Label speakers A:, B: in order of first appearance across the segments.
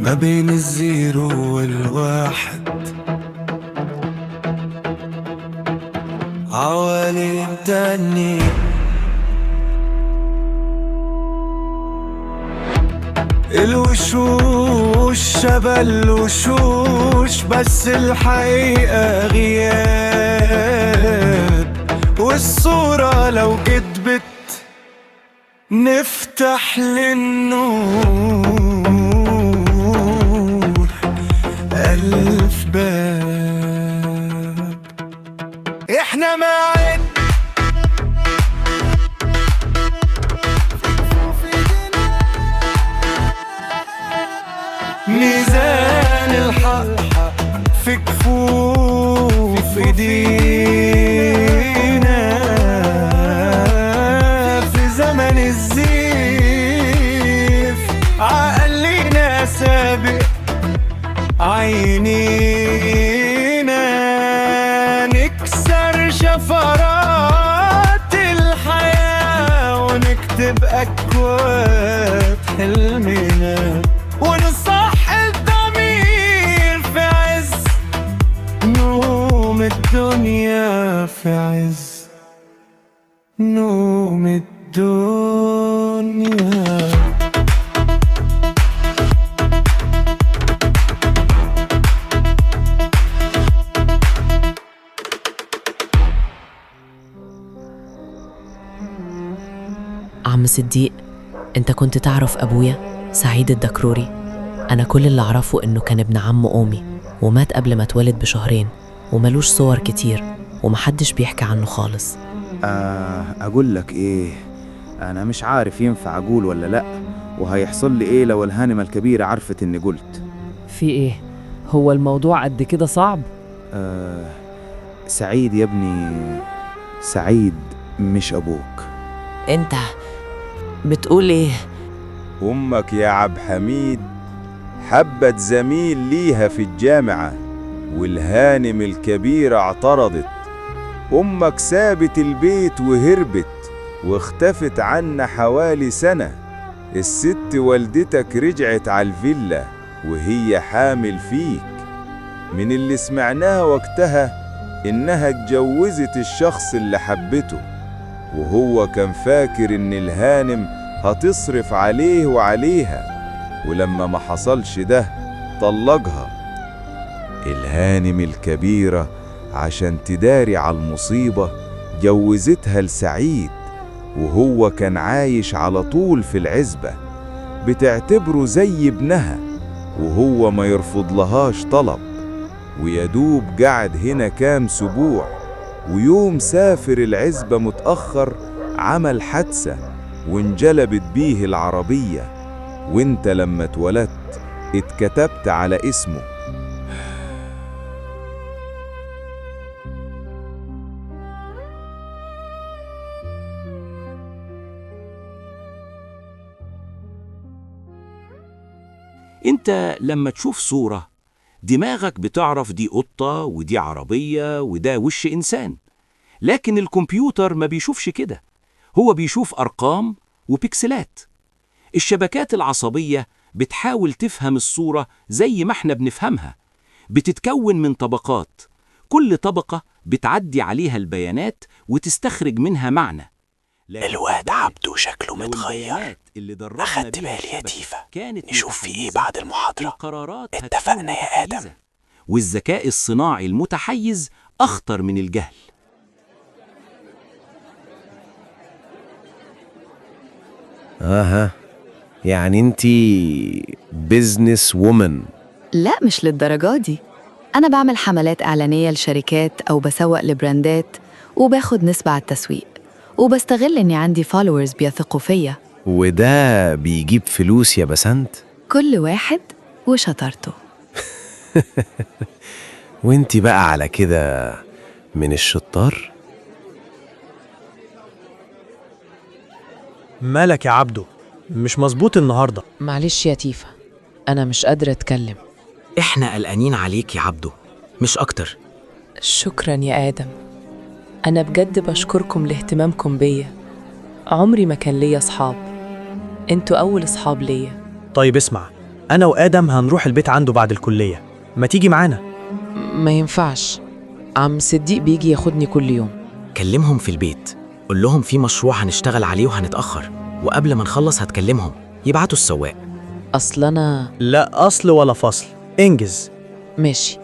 A: ما بين ال zero والواحد، عوالم تاني. الوشوش شبه الوشوش، بس الحقيقة غياب، والصورة لو كدبت نفتح للنور ألف باب. احنا معاك ميزان الحق في كفوف ايدينا، في زمن الزيف عقلنا سابق عينينا، نكسر شفرات الحياة ونكتب أكواد حلمنا، ونصح الضمير في عز نوم الدنيا، في عز نوم الدنيا.
B: عم صديق، انت كنت تعرف ابويا سعيد الدكروري؟ انا كل اللي اعرفه انه كان ابن عم امي ومات قبل ما اتولد بشهرين، وملوش صور كتير ومحدش بيحكي عنه خالص.
C: أقول لك إيه، أنا مش عارف ينفع أقول ولا لأ، وهيحصل لي إيه لو الهانمة الكبيرة عرفت إني قلت.
D: في ايه؟ هو الموضوع قد كده صعب؟
C: آه سعيد يا ابني، سعيد مش أبوك.
B: انت بتقول ايه؟
E: أمك يا عبد حميد حبت زميل ليها في الجامعة، والهانم الكبيرة اعترضت. أمك سابت البيت وهربت واختفت عنا حوالي سنة. الست والدتك رجعت على الفيلا وهي حامل فيك. من اللي سمعناه وقتها إنها اتجوزت الشخص اللي حبته، وهو كان فاكر إن الهانم هتصرف عليه وعليها، ولما ما حصلش ده طلقها. الهانم الكبيرة عشان تداري على المصيبة جوزتها لسعيد، وهو كان عايش على طول في العزبة، بتعتبره زي ابنها، وهو ما يرفض لهاش طلب. ويدوب قعد هنا كام سبوع، ويوم سافر العزبة متأخر عمل حادثة وانجلبت بيه العربية، وانت لما اتولدت اتكتبت على اسمه.
F: انت لما تشوف صورة دماغك بتعرف دي قطة ودي عربية وده وش إنسان، لكن الكمبيوتر ما بيشوفش كده. هو بيشوف أرقام وبيكسلات. الشبكات العصبية بتحاول تفهم الصورة زي ما احنا بنفهمها، بتتكون من طبقات، كل طبقة بتعدي عليها البيانات وتستخرج منها معنى.
G: الواد عبده شكله
F: لو
G: متغير.
F: البيانات اللي دربنا
G: أخدت
F: بيها
G: بالي يا
F: الشبكة
G: تيفا.
F: كانت
G: نشوف في إيه
F: متحيزة،
G: بعد المحاضرة.
F: القرارات هتكون
G: اتفقنا يا آدم.
F: متحيزة. والذكاء الصناعي المتحيز أخطر من الجهل.
H: اها، يعني انتي business woman؟
I: لا، مش للدرجة دي. أنا بعمل حملات إعلانية لشركات أو بسوق لبراندات وباخد نسبة على التسويق، وبستغل إني عندي followers بيثقوا فيا.
H: وده بيجيب فلوس يا بسنت؟
I: كل واحد وشطارته.
H: وانتي بقى على كده من الشطار؟
J: مالك يا عبده؟ مش مظبوط النهارده.
D: معلش يا تيفا، أنا مش قادرة أتكلم.
K: إحنا قلقانين عليك يا عبده، مش أكتر.
D: شكرا يا آدم، أنا بجد بشكركم لاهتمامكم بيا. عمري ما كان ليا أصحاب، انتوا أول أصحاب ليا.
J: طيب اسمع، أنا وآدم هنروح البيت عنده بعد الكلية، ما تيجي معانا؟
D: ما ينفعش، عم صديق بيجي ياخدني كل يوم.
K: كلمهم في البيت، قول لهم في مشروع هنشتغل عليه وهنتأخر، وقبل ما نخلص هتكلمهم يبعتوا السواق.
D: أصل أنا
J: لا أصل ولا فصل، انجز.
D: ماشي.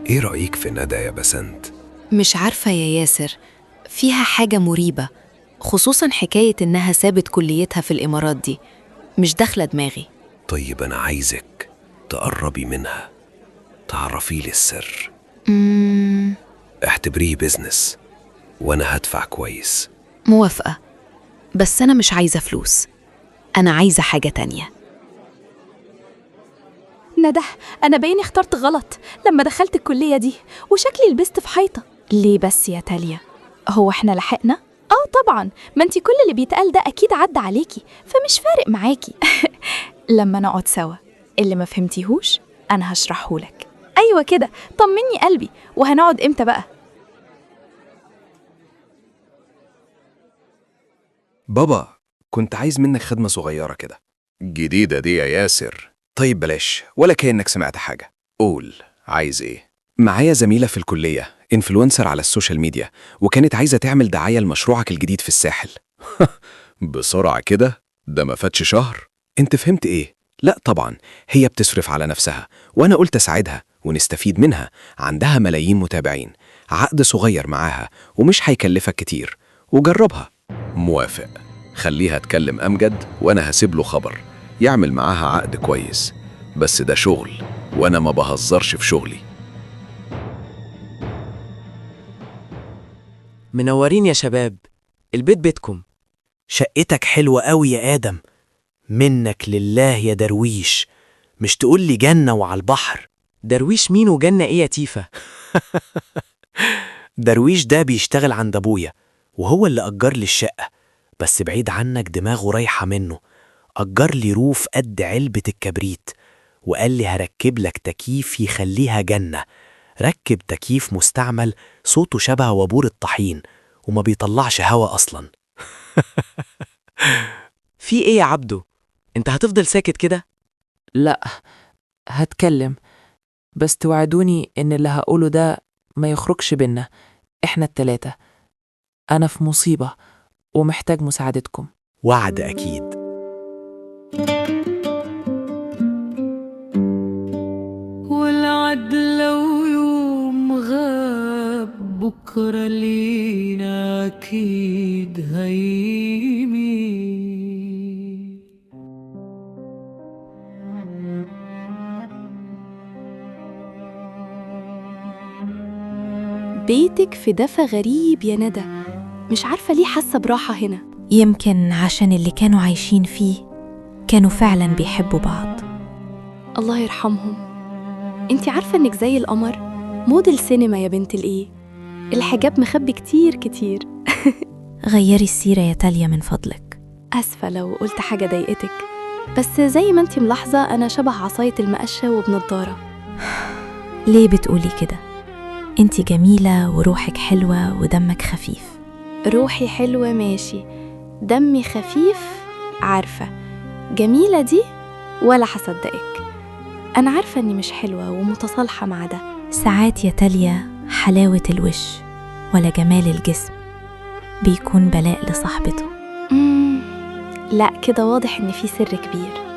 H: إيه رأيك في ندى يا بسنت؟
I: مش عارفة يا ياسر، فيها حاجة مريبة، خصوصا حكاية إنها سابت كليتها في الإمارات دي، مش داخلة دماغي.
H: طيب أنا عايزك تقربي منها، تعرفي لي السر. اعتبريه business وأنا هدفع كويس.
I: موافقة، بس أنا مش عايزة فلوس، أنا عايزة حاجة تانية.
L: ندى، أنا باين اخترت غلط لما دخلت الكلية دي، وشكلي لبست في حيطة. ليه بس يا تاليا؟ هو احنا لحقنا؟ آه طبعا، ما انتي كل اللي بيتقال ده أكيد عدى عليكي، فمش فارق معاكي. لما نقعد سوا اللي ما فهمتيهوش أنا هشرحهولك. أيوة كده، طمني قلبي. وهنقعد إمتى بقى؟
H: بابا، كنت عايز منك خدمة صغيرة كده. جديدة دي يا ياسر. طيب بلاش، ولا كأنك سمعت حاجة. قول، عايز ايه؟ معايا زميلة في الكلية، influencer على ال social media، وكانت عايزة تعمل دعاية لمشروعك الجديد في الساحل. بسرعة كده؟ ده ما فاتش شهر. انت فهمت ايه؟ لا طبعا، هي بتصرف على نفسها، وانا قلت اساعدها ونستفيد منها. عندها ملايين متابعين، عقد صغير معاها ومش هيكلفك كتير، وجربها. موافق. خليها تكلم أمجد وأنا هسيب له خبر يعمل معاها عقد كويس، بس ده شغل وأنا ما بهزرش في شغلي.
D: منورين يا شباب، البيت بيتكم.
G: شقتك حلوة قوي يا آدم. منك لله يا درويش، مش تقول لي جنة وعلى البحر؟
D: درويش مين وجنة إيه يا تيفا؟
G: درويش ده بيشتغل عند أبويا، وهو اللي أجر لي الشقة، بس بعيد عنك دماغه رايحة منه. أجر لي روف قد علبة الكبريت، وقال لي هركب لك تكييف يخليها جنة. ركب تكييف مستعمل صوته شبه وابور الطحين، وما بيطلعش هوا أصلا.
D: في إيه يا عبدو؟ أنت هتفضل ساكت كده؟ لا، هتكلم، بس توعدوني إن اللي هقوله ده ما يخرجش بينا إحنا التلاتة. أنا في مصيبة ومحتاج مساعدتكم.
G: وعد أكيد.
A: والعدل لو يوم غاب بكرة لينا أكيد هيمين.
L: بيتك في دفى غريب يا ندى، مش عارفة ليه حاسة براحة هنا.
M: يمكن عشان اللي كانوا عايشين فيه كانوا فعلا بيحبوا بعض.
L: الله يرحمهم. انتي عارفة انك زي القمر، موديل سينما يا بنت الايه. الحجاب مخبي كتير كتير.
M: غيري السيرة يا تاليا من فضلك.
L: آسفة لو قلت حاجة ضايقتك، بس زي ما انتي ملاحظة أنا شبه عصاية المقشة وبنضارة.
M: ليه بتقولي كده؟ انتي جميلة وروحك حلوة ودمك خفيف.
L: روحي حلوة ماشي، دمي خفيف عارفة. جميلة دي ولا هصدقك، أنا عارفة إني مش حلوة ومتصالحة مع ده.
M: ساعات يا تاليا حلاوة الوش ولا جمال الجسم بيكون بلاء لصاحبته.
L: لا كده واضح إن في سر كبير.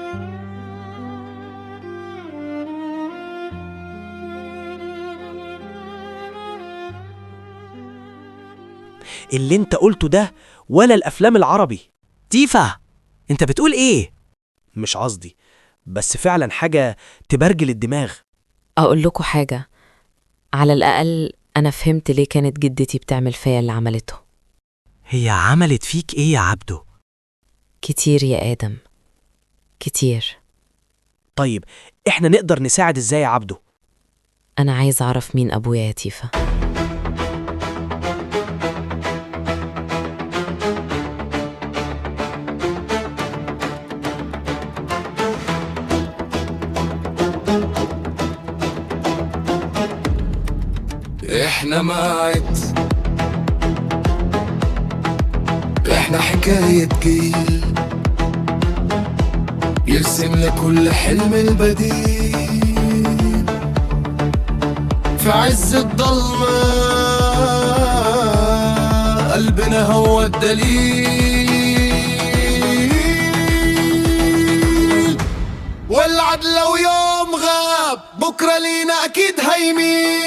G: اللي انت قلته ده ولا الأفلام العربي.
K: تيفا، انت بتقول ايه؟
G: مش قصدي، بس فعلا حاجة تبرجل الدماغ.
B: أقول لكم حاجة، على الأقل أنا فهمت ليه كانت جدتي بتعمل فيا اللي عملته.
G: هي عملت فيك ايه يا عبدو؟
B: كتير يا آدم، كتير.
G: طيب احنا نقدر نساعد ازاي يا عبدو؟
B: أنا عايز أعرف مين أبويا يا تيفا.
N: احنا معت، احنا حكاية جيل يرسم لكل حلم البديل. في عز الضلمة قلبنا هو الدليل، والعدل لو يوم غاب بكرة لينا أكيد هيميل.